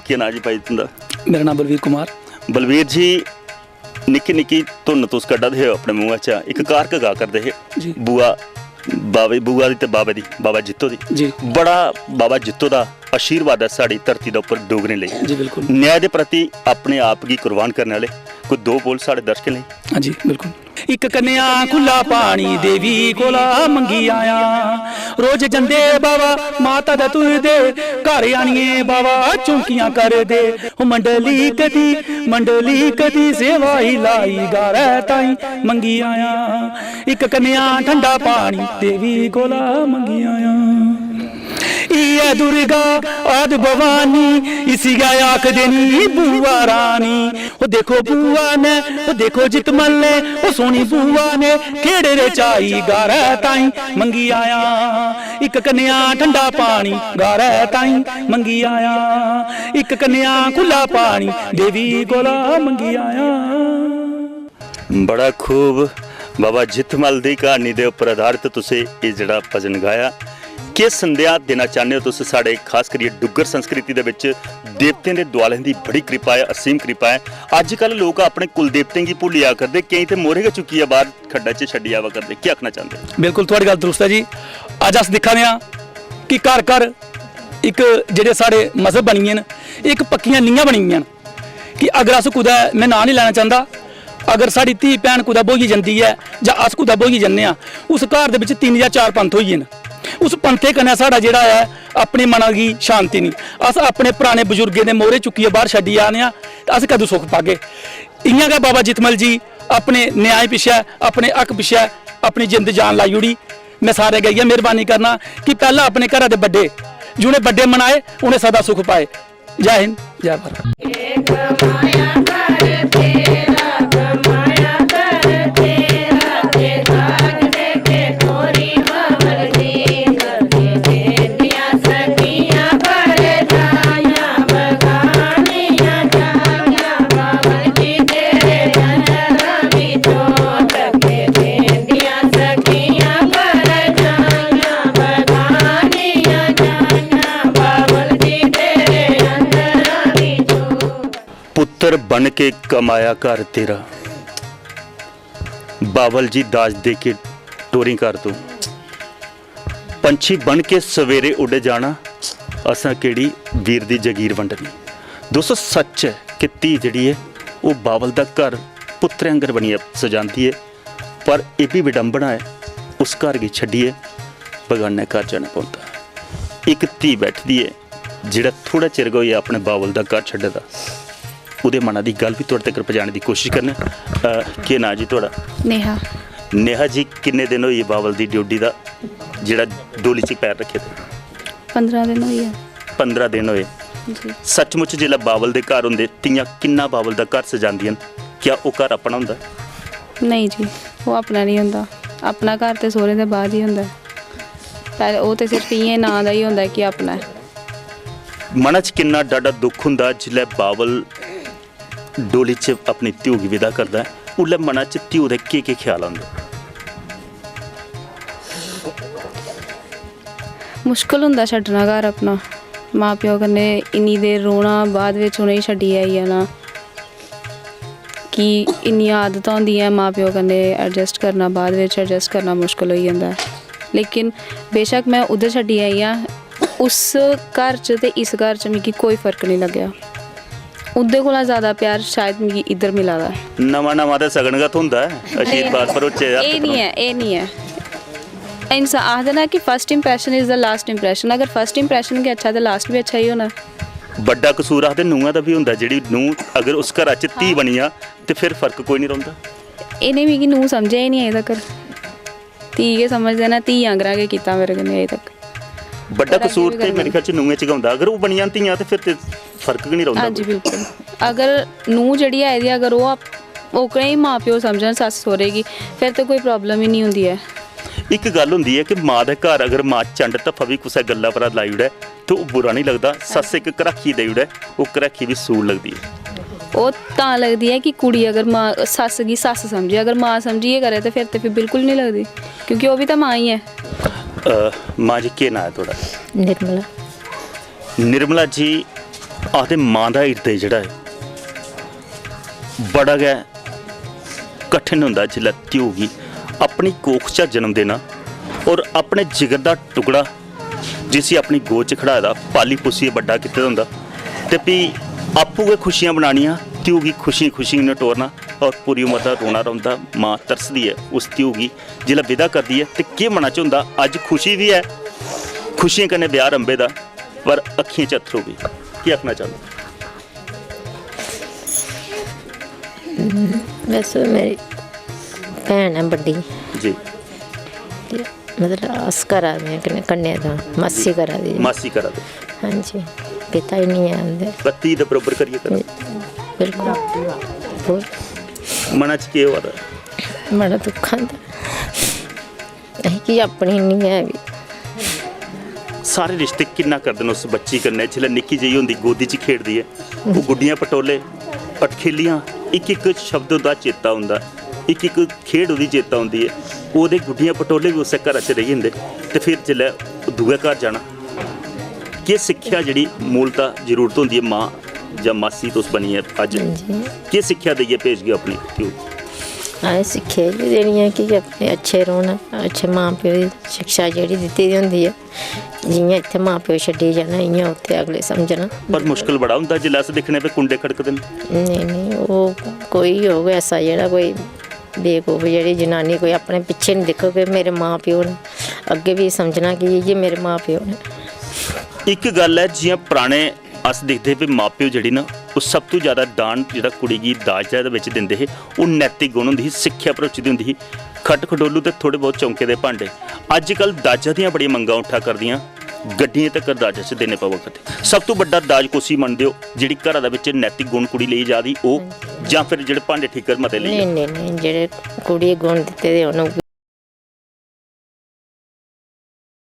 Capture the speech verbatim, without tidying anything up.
केह् नांऽ जी भाई तुं'दा? मेरा नांऽ बलवीर कुमार। बलवीर जी, निक्की निक्की धुन तुस कड्ढा दे हे अपने मूंहा चा, इक कारक गा करदे हे। जी। बुआ, बावे, बुआ दी ते बावे दी, बाबा जित्तो दी। जी। बड़ा बाबा जित्तो दा आशीर्वाद ऐ साढ़ी धरती दे उप्पर डोगरें लेई। जी, बिल्कुल। न्याय दे प्रति अपने आप गी कुर्बान करने आह्ले कोई दो बोल साढ़े दर्शकें लेई। हां जी, बिल्कुल। इक कन्या खु'ल्ला पानी देवी कोला मंगी आया। रोज जंदे बाबा माता दे तुरदे, घर आनियै बाबा चौंकियां करदे। ओ मंडली कदी, मंडली कदी सेवा ही लाई, गारै ताईं मंगी आया। इक कन्या ठंडा पानी देवी कोला मंगी आया। इयै दुर्गा आद भवानी, इसी गै आखदे नी बुआ रानी। ओ देखो बुआ ने, ओ देखो जितमल ने, ओ सोनी बुआ ने केह्ड़े रचाई, गारै ताईं मंगी आया। इक कन्या ठंडा पानी गारै ताईं मंगी आया। इक कन्या खु'ल्ला पानी देवी कोला मंगी आया। बड़ा खूब। बाबा जित्तमल दी क्हानी दे उप्पर आधारत तुसें एह् जेह्ड़ा भजन गाया, केह् संदेहा देना चाह्न्ने ओ तुस साढ़े, खास करियै डुग्गर संस्कृति दे बिच देवतें दे दुआलें दी बड़ी कृपा ऐ, असीम कृपा ऐ। अज्जकल लोक अपने कुलदेवतें गी भुल्ली जा करदे, केईं ते मोह्रे गै चुक्कियै बाह्र खड्डा च छड्डी आवा करदे। केह् आखना चांह्दे? बिल्कुल, थुआढ़ी गल्ल दुरुस्त ऐ जी। अज्ज अस दिक्खा दे आं कि घर घर इक जेह्ड़े साढ़े मजहब बनी गे न, इक पक्कियां नीहां बनी गेइयां न। कि अगर अस कुतै, में नांऽ निं लैना चांह्दा, अगर साढ़ी धी भैन कुतै ब्होइयै जंदी ऐ जां अस कुतै ब्होइयै जन्ने आं, उस घर दे बिच्च तिन्न जां चार पंथ होई गे न। उस पंथै कन्नै साढ़ा जेह्ड़ा ऐ, अपने मना गी शांति निं। अस अपने पराने बजुर्गें दे मोह्रे चुक्कियै बाह्र छड्डी आ ने आं, ते अस कदूं सुख पागे? इ'यां गै बाबा जितमल जी अपने न्याय पिच्छै, अपने हक पिच्छै अपनी जिंद जान लाई ओड़ी। में सारें अग्गें इ'यै मेह्रबानी करना कि पैह्लें अपने घरा दे बड्डे, जि'नें बड्डे मनाए, उ'नें सदा सुख पाए। जय हिंद, जय भारत। पुत्तर बन के कमाया घर तेरा, बावल जी दाज दे के टोरी घर तू। पंछी बन के सवेरे उड्ड जाना, असां केह्ड़ी वीर दी जगीर वंडनी। दोस्तो, सच्च ऐ कि धी जेह्ड़ी ऐ, ओह् बावल दा घर पुत्तरै आंगर बनियै सजांदी ऐ, पर एह् बी विडंबना ऐ, उस घर गी छड्डियै बगानै घर जाना पौंदा। इक धी बैठी दी ऐ, जेह्ड़ा थोह्ड़ा चिर गै होई गेआ अपने बावल दा घर छड्डे दा, ओह्दे मना दी गल्ल बी थुआढ़े तगर पजाने दी कोशिश करने आं। अ, केह् नांऽ जी थुआढ़ा? नेहा। नेहा जी, किन्ने दिन होई गे बावल दी ड्योढ़ी दा, जेह्ड़ा डोली च पैर रक्खे दे? पंदरां दिन होई गे। पंदरां दिन होए। जी। सचमुच जिसलै बावल दे घर होंदे, धियां किन्ना बावल दा घर सजांदियां न? क्या ओह् घर अपना होंदा? नेईं जी, ओह् अपना निं होंदा। अपना घर ते सौह्रे दे बाद ही होंदा ऐ। पैह्लें ओह् ते सिर्फ इ'यां नांऽ दा ही होंदा ऐ कि अपना ऐ। मना च किन्ना डाढा दुख होंदा जिसलै बावल डोली च अपनी ध्यू गी विदा करदा ऐ, उसलै मना च ध्यू दे केह्-केह् ख्याल औंदे? मुश्कल होंदा छड्डना घर अपना, मां-प्यो कन्नै इन्नी देर रौह्ना, बाद बिच उ'नेंगी छड्डियै आई जाना। कि इन्नियां आदतां होंदियां ऐ मां-प्यो कन्नै adjust करना, बाद बिच adjust करना मुश्कल होई जंदा ऐ। लेकिन बेशक्क में उद्धर छड्डी आई आं, उस घर च ते इस घर च मिगी कोई फर्क निं लग्गेआ। उं'दे कोला जैदा प्यार शायद मिगी इद्धर मिला दा ऐ। नमां-नमां ते सगन गै थ्होंदा ऐ, आशीर्वाद भरोचे हत्थ एह् निं परोंदा। ऐ, एह् निं ऐ। इंसान आखदे ना कि first impression is the last impression। अगर first impression गै अच्छा ते last बी अच्छा ही होना। बड्डा कसूर आखदे नूंहा दा बी होंदा, जेह्ड़ी नूंह अगर उस घरा च धी हां। बनी जा ते फिर फर्क कोई निं रौंह्दा। इ'नें मिगी नूंह समझेआ ही निं अजें तक्कर। धी गै समझदे न, धी आंगरा गै कीता मेरे कन्नै अजें तक। बड्डा और अग्गें कसूर बी ते करङन। मेरे ख्याल च नूंहें च गै होंदा, अगर ओह् बनी जान धियां ते फिर ते फर्क गै निं रौंह्दा हां जी, कोई। बिल्कुल। अगर नूंह जेह्ड़ी आई दी, अगर ओह् आप-, ओह्कड़े ही मां-प्यो समझन सस्स सौह्रे गी, फिर ते कोई problem ही निं होंदी ऐ। इक गल्ल होंदी ऐ कि मां दे घर अगर मां चंड धफ्फा बी कुसै गल्ला परा लाई ओड़ै ते ओह् बुरा निं लगदा। सस्स इक घराखी देई ओड़ै, ओह् घराखी बी सूल लगदी ऐ। ओह् तां लगदी ऐ कि कुड़ी अगर मां, सस्स गी सस्स समझे, अगर मां समझियै करै ते फिर ते, फिर बिल्कुल निं लगदी, क्योंकि ओह् बी ते मां ही ऐ। अ, मां जी, केह् नांऽ ऐ थुआढ़ा? निर्मला। निर्मला जी, आखदे मां दा हिरदे जेह्ड़ा ऐ, बड़ा गै कठिन होंदा जिसलै ध्यू गी अपनी कोख चा जन्म देना और अपने जिगर दा टुकड़ा, जिसी अपनी गोद च खड़ाए दा, पाली पुसियै बड्डा कीते दा होंदा, ते फ्ही आपूं गै खुशियां बनानियां, ध्यू गी खुशियें खुशियें कन्नै टोरना और पूरी उमर दा रोना रौंह्दा। मां तरसदी ऐ उस ध्यू गी जिसलै विदा करदी ऐ, ते केह् मना च होंदा? अज्ज खुशी बी ऐ, खुशियें कन्नै ब्याह् रंभे दा, पर अक्खियें च अत्थरू बी। केह् आखना चाह्न्नां? बस मेरी भैन ऐ बड्डी। जी। ते मतलब अस करा दे आं कन्नै, कन्नै दा मासी करा दी ऐ। मासी करा दे। हां जी। पिता ही निं ऐ उं'दे। बत्ती दे बरोबर करियै करो। बिल्कुल। बहुत मना च केह् होआ दा? बड़ा दुख आंदा। असें कि अपनी निं ऐ बी। सारे रिश्ते किन्ना करदे न उस बच्ची कन्नै, जिसलै निक्की जेही होंदी, गोदी च खेढदी ऐ, ओह् गुड्डियां पटोले, अटखेलियां, इक इक शब्द ओह्दा चेता औंदा, इक इक खेढ ओह्दी चेता औंदी ऐ। ओह्दे गुड्डियां पटोले बी उस्सै घरा च रेही जंदे, ते फिर जिसलै दूए घर जाना, केह् सिक्खेआ जेह्ड़ी मूलता जरूरत होंदी ऐ मां जां मासी तुस बनियै अज्ज, जी। केह् सिक्खेआ देइयै भेजगे अपनी ध्यू? असें सिक्खेआ इ'यै देनी ऐ कि अपने अच्छे रौह्ना, अच्छे मां प्यो दी शिक्षा जेह्ड़ी दित्ती दी होंदी ऐ, जि'यां इत्थै मां प्यो छड्डी जाना, इ'यां उत्थै अगले समझना। पर मुश्कल बड़ा होंदा जिसलै अस दिक्खने पे कुंडे खड़कदे न। नेईं नेईं, ओह् कोई होग ऐसा जेह्ड़ा कोई बेवकूफ जेह्ड़ी जनानी कोई अपने पिच्छे निं दिक्खग कि मेरे मां प्यो न, अग्गें बी समझना कि इ'यै मेरे मां प्यो न। इक गल्ल ऐ, जि'यां पराने अस दिखदे हे भी मां प्यो जेह्ड़ी ना, ओह् सब तू ज्यादा दान जेह्ड़ा कुड़ी गी दाज दे बिच दिंदे हे, ओह् नैतिक गुण होंदी ही, सिक्खेआ भरोची दी होंदी ही। खट खडोलू ते थोड़े बहुत चौंके दे भांडे। अज्जकल दाजा दियां बड़ियां मंगां उट्ठा करदियां, गड्डियां तकर दाजा च देने पवा करदे। सब तू बड्डा दाज कुसी मनदे ओ? जेह्ड़ी घरा दे बिच नैतिक गुण कुड़ी लेई जा दी, ओह्, जां फिर जेह्ड़े भांडे ठीकर मते लेई नेईं जा? नेईं नेईं, जेह्ड़े कुड़ी गी गुण दित्ते दे होन,